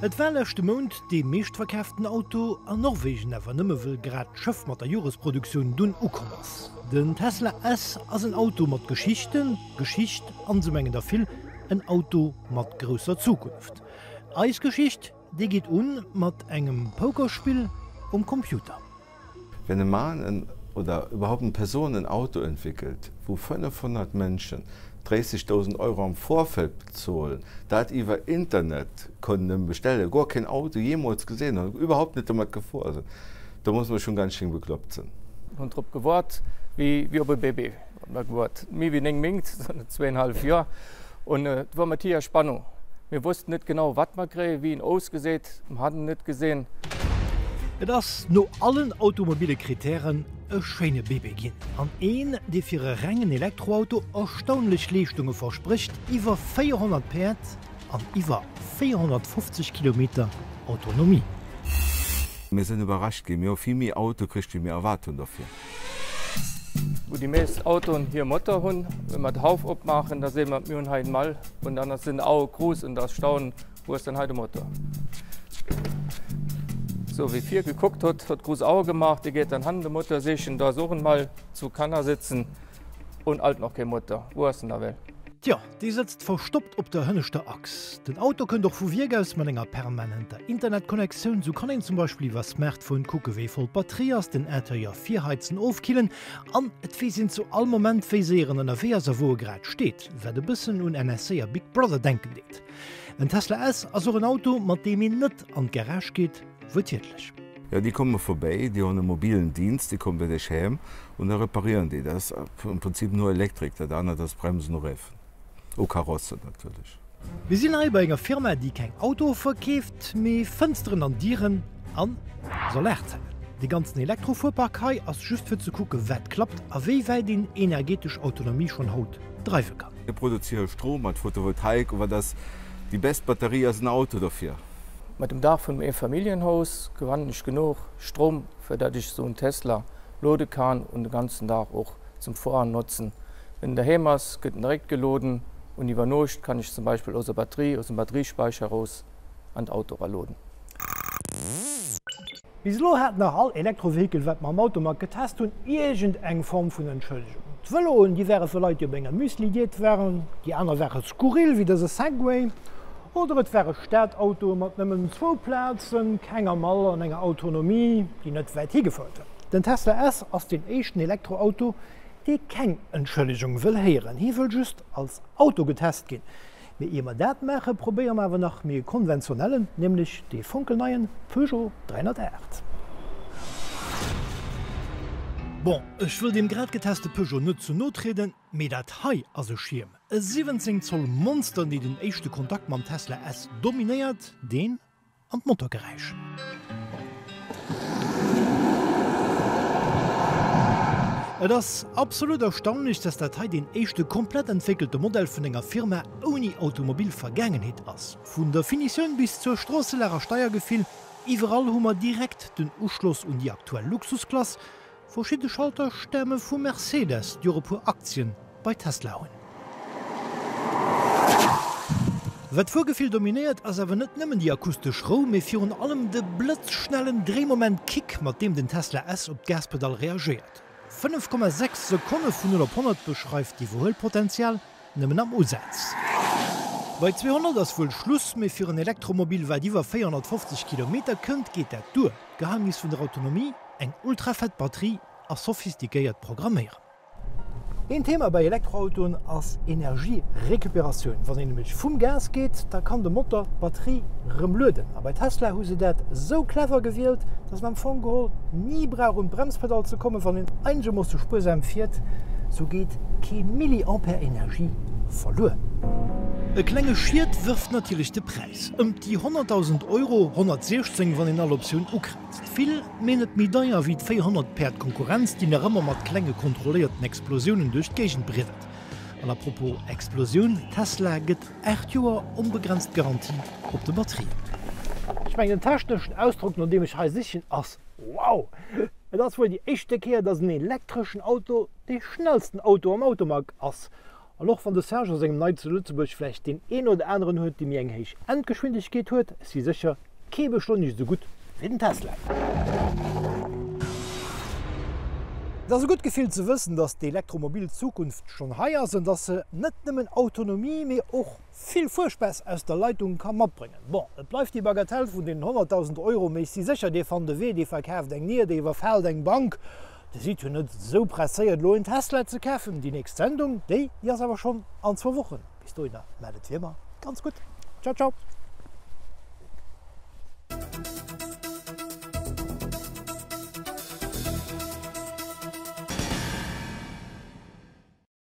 Et war leschte Mount dee meeschtverkaaften Auto an Norwegen, awer nëmme wëll grad d'Schëff mat der Joresproduktioun dunn ukomm ass. Den Tesla S ass en Auto mat Geschichten, Geschicht an, sou mengen der vill, en Auto mat grousser Zukunft. Eis Geschicht, déi geet un mat engem Pokerspill um Computer. Wenn e Mann en oder überhaupt eng Persoun en Auto entwickelt, wou 500 Mënschen 30.000 Euro am Vorfeld bezolen, dat iwwer Internet kënnen bestellen, guer keen Auto jeemools gesinn hunn, überhaupt net domat gefuer sinn, da muss man schon ganz schön bekloppt sinn. Hunn drop gewart wéi op e Bébé. Méi wéi 9 Méint, zwéinhallef Joer. Un et war mat hirer Spannung. Mir wossten net genau wat mer kréien, wéi en ausgeséit, mer haten en net gesinn. Et ass no allen automobile Kritären e schéine Bébé ginn. An een, dee fir e rengen Elektroauto erstaunlech Leeschtunge versprécht, iwwer 400 Päerd an iwwer 450 Kilometer Autonomie. Mir sinn iwwerrascht ginn. Mir hu vill méi Auto kricht, wéi mir erwaart hunn dofir. Wou déi meescht Autoen hir Motor hunn, wenn mer d'Hauf opmaachen, da seh mer, mir hunn hei en Mall und dann sinn d'Aue grouss und da staunen, wou ass denn hei de Motor? So, wie vir gekuckt huet, huet grouss Aue gemaach, dee geet dann hannen de Motor sichen, do ass och en Mall, zwou Kanner sitzen und alt nach kee Motor, wou ass en da well? Tjo, dee sëtzt verstoppt op der hënneschter Achs. Den Auto kënnt och vu Wierk aus mat enger permanenter Internetconnectioun. Sou kann een zum Beispill iwwer Smartphone kucke wéi voll d'Batterie ass, den Interieur virheizen, ofkillen an et weess een zu all Moment wéi séier en ënnerwee ass a wou e grad steet, wat e bëssen un NSA a Big Brother denken deet. En Tesla S ass och en Auto mat deem een net an d'Garage geet, wuertwiertlech. Jo, déi komme vorbäi, déi hunn e mobilen Dienst, déi kommen bei dech heem und da reparieren déi. Dat ass am Prinzip nur Elektrik, dat anert ass Bremsen u Réfen, u Karossen natierlech. Mir sinn hei bei enger Firma, déi keng Autoe verkeeft, mee Fënsteren an Dieren an Solarzellen. Dee ganzen Elektrofuerpark hei ass just fir ze kucke wat klappt a wéi wäit een energetesch Autonomie schonn haut dreiwe kann. Mir produziere Strom mat Photovoltaik, ower dat déi best Batterie ass en Auto dofir. Mat dem Daach vun dem Eefamilljenhaus gewannen ech genuch Stroum fir dat ech sou en Tesla lode kann und de ganzen Dag och zum Fueren notzen. Wenn en doheem ass gëtt en direkt geloden und iwwer Nuecht kann ech zum Beispill aus der Batterie, aus dem Batteriespeicher eraus an d'Auto eraloden. Bis elo hat nach all Elektrovehikel, wat mer am Automag getest hunn, iergend eng Form vun Entschëllegung. D'Vëloen, déi ware fir Leit, déi op enger Müsli-Diät waren, déi aner ware skurril, wéi dëse Segway, oder et ware Stadautoe mat nëmmen zwou Plazen, kenger Mall an enger Autonomie, déi net wäit higefouert huet. Den Tesla S ass deen éischten Elektroauto, dee keng Entschëllegung wëll héieren. Hie wëll just als Auto getest ginn. Mee ier mer dat maachen, probéiere mer awer nach méi e konventionellen, nämlech dee fonkelneien Peugeot 308. Bon, ech wëll deem grad geteste Peugeot net ze no trieden, mee dat hei ass e Schierm, e 17 Zoll Monster, dee den éischte Kontakt mam Tesla S dominéiert, deen An d'Motorgeräisch. Et ass absolut erstaunlech, dass dat hei deen éischte komplett entwéckelte Modell vun enger Firma ouni automobil Vergaangenheet ass. Vun der Finitioun bis zur Stroosselag a Steiergefill, iwwerall hu mer direkt den Uschloss un déi aktuell Luxusklass, Verschidde Schalter stame vu Mercedes, déi och e puer Aktien bei Tesla hunn. Wat d'Fuergefill dominéiert, ass awer net nëmmen déi akustesch Rou, mee virun allem de blëtzschnellen Dréimoment-Kick, mat deem den Tesla S op d'Gaspedall reagéiert. 5,6 Sekonne vun 0 op 100 beschreift d'Iwwerhuelpotenzial nëmmen am Usaz. Bei 200 ass wuel Schluss, mee fir en Elektromobil wat iwwer 450 Kilometer kënnt, geet dat duer. D'Geheimnis vun der Autonomie? Eng ultrafett Batterie a sophistiquéiert Programméieren. Een Thema bei Elektroautoen ass Energierecuperatioun. Wann een nämlech vum Gas geet, da kann de Motor d'Batterie rëm lueden. A bei Tesla hu se dat esou clever gewielt, dass een am Fong geholl ni brauch un d'Bremspedall ze kommen, wann een einegermoosse spuersam fiert. Sou geet kee Milliampere Energie verluer. E klenge Schiet wërft natierlech de Präis. Ëm déi 100.000 Euro, 116 wann een all Optioun ukräizt. Vill, mee net méi deier wéi d'400 Päerd Konkurrenz, déi nach ëmmer mat klenge kontrolléierten Explosiounen duerch d'Géigend briddelt. An à propos Explosioun, Tesla gëtt 8 Joer onbegrenzt Garantie op de Batterien. Ech mengen den techneschen Ausdrock no deem ech hei sichen ass wow! Et ass wuel déi éischte Kéier, dass en elektreschen Auto dee schnellsten Auto am Automag ass. An och wann de Serge a sengem Nei zu Lëtzebuerg vläicht deen een oder aneren huet, dee méi eng héich Endgeschwindegkeet huet, ech si sécher, kee beschleunegt esou gutt wéi den Tesla. Et ass e gutt Gefill ze wëssen, dass d'elektromobil Zukunft schonn hei ass an dass se net nëmmen Autonomie, mee och vill Fuerspaass aus der Leitung ka matbréngen. Bon, et bleift déi Bagatelle vun deenen 100.000 Euro, mee ech si sécher, dee fannt e Wee, dee verkaaft eng Nier, dee iwwerfält eng Bank. Dir sidd jo net esou presséiert elo een Tesla ze kafen. Déi nächst Sendung, déi, déi ass awer schonn an zwou Wochen. Bis dohinner, maacht et wéi ëmmer ganz gutt. Ciao, ciao.